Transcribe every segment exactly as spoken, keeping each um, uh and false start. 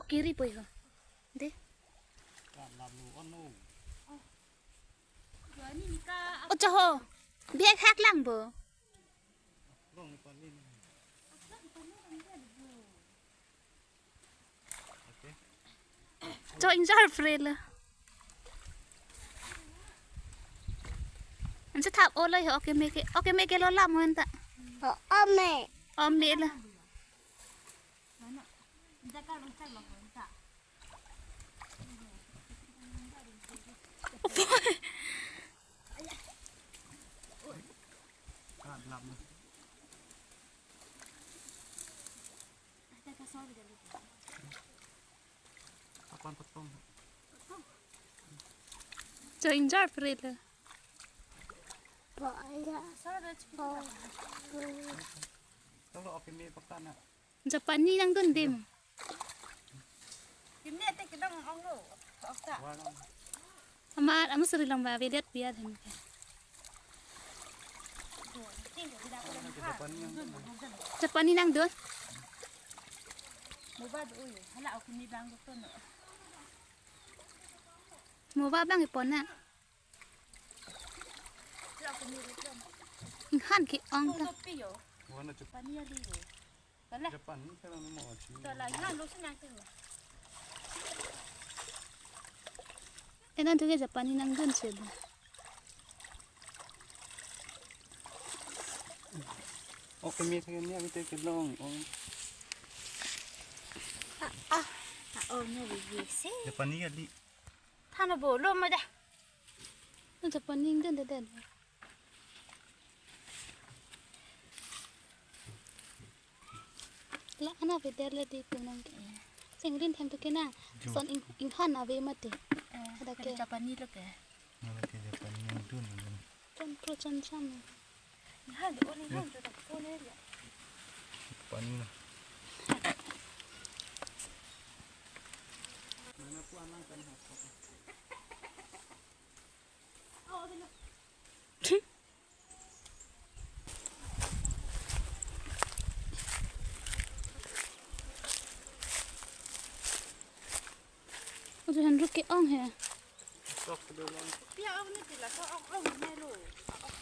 Kiri po ho. De. Ocho ho. Bihek hak lang bo. Cho injar free lo. Ansi thap olo ho, okay, make, okay, make lo lam ho anta. Oh, ome. Ome lo. Kapan petong? Cho injar free lo. Tolo, okay, me pakta na. Japani nangdun dim. Kimne te kedang ong lo. Okta. Ama, ama suri lang ba, vedet biar hem ke. Japani nangdun. Mo ba do, hala, okay, me bang do tono. Mo ba bang ipon na. Inghan ke-ong ta. Wana cep. Pani ali yo. Kala. Japan ni kala mo achi. Kala inghan lo sina ke. Ena tu ke Japani nangdun si ba. Okay, me thek ni abi te kelong. Oh. Ah, ah. Ah, oh, ni bi se. Japani kali. Thana bo lo ma da. Japani nangdun de den. La ana vedet le di kunang ke. Singrin them tu ke na. Jo. Son ing, inghan ave mati. Eh, ada ke. Japani lo ke. Nala ke Japani nangdun nangdun. Chon kro chon cham. Inghan do ni inghan do ko ne ya. Japani na. Mana pu anang kan ha. Ojo henruk ke-ong he. Pia ong ni tila ko ong ong ne lo.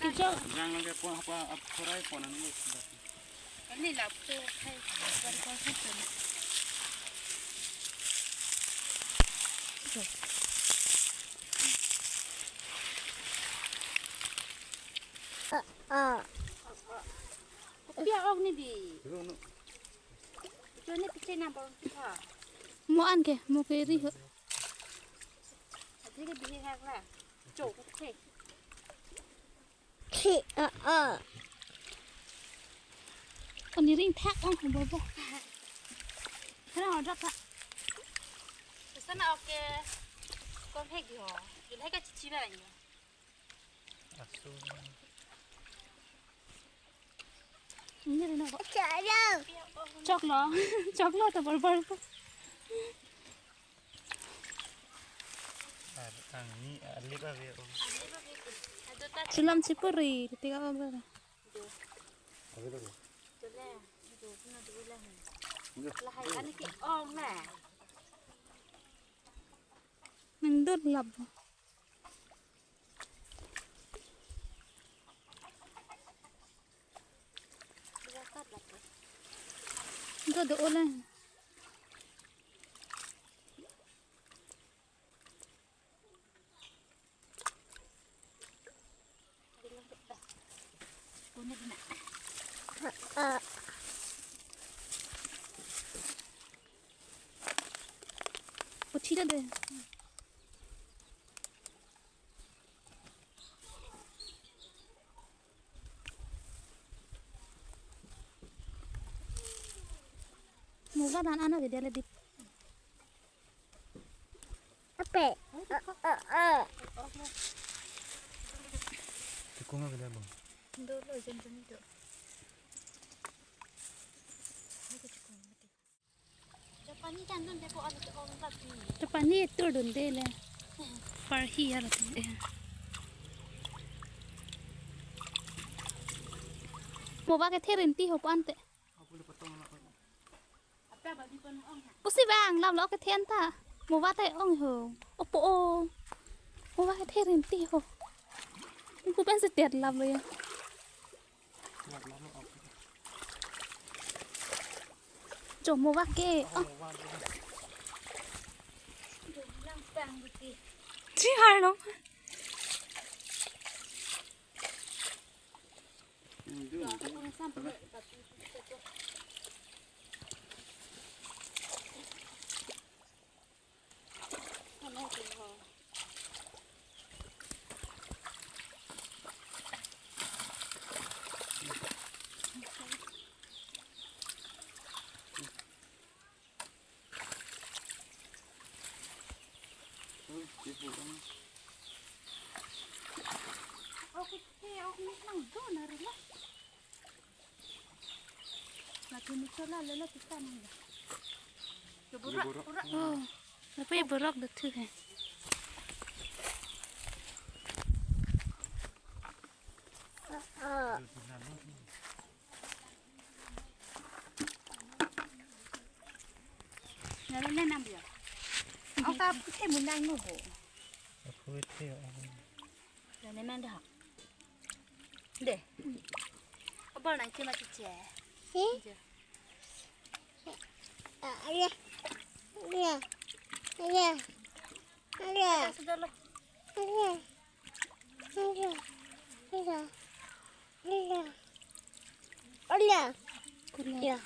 Ijo. Yang lagi apa apa apa korai apa nang lo. Kali lap tu hai. Ah. Pia ong ni di. Ito ni picture number kita. Mo an ke, mo ke ri ho. Adi ke bihi hak la. Cho ke. Khi, ah, ah. Oni ring thak ong ho bobo. Hana order ta. Sana okay. Kom hek yo. Gila ka chichi ba yo. Asu. Ini rin ako. Chalo. Choklo. Choklo to bor bor. Ar, ang ni, alir alir. Sulam sipuri, tiga apa? Alir alir. Lahai ani ke-ong na. Nangdun lap. Ito do ulan. Ah. Puthi ta de. Mo ba dan ana video le dit. Ape. Ah, ah, ah. Chikung a video bang. Dolo jen jen do. Japani chan dun de ko an ko ong ta pi. Japani tur dun de le. Par hi ya la tu de. Mo ba ke therin ti ho pan te. Apu le patong na. Pusi bang, laplo kethe anta. Mo va ta ong ho. Opo o. Mo va kethe rinti ho. Pu pensi tet laplo ya. Jo mo va ke. Oh. Chi har lo. Oke, oke, nang do na rela. Lagi ni chola lela kita nang ya. Yo, bura, bura. Oh, tapi borok do thu he. Nana nang dia. Ang tap kita menang nunggu. Aku itu ya. Nana nang dah. Deh. Abal nang cuma cici. Si? Iya. Iya. Iya. Iya. Iya. Sudah lah. Iya. Iya. Iya. Iya. Iya. Iya.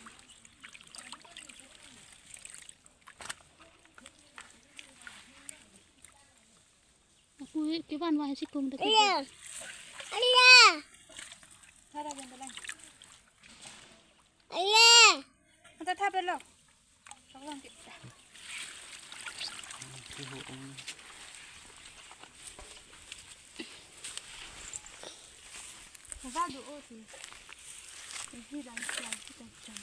Aku ke van wah si kum dek. Iya. Iya. Thara ben dalang. Iya. Anta thap lo. Tolong kita. Coba do o ti. Ini dan siang kita jam.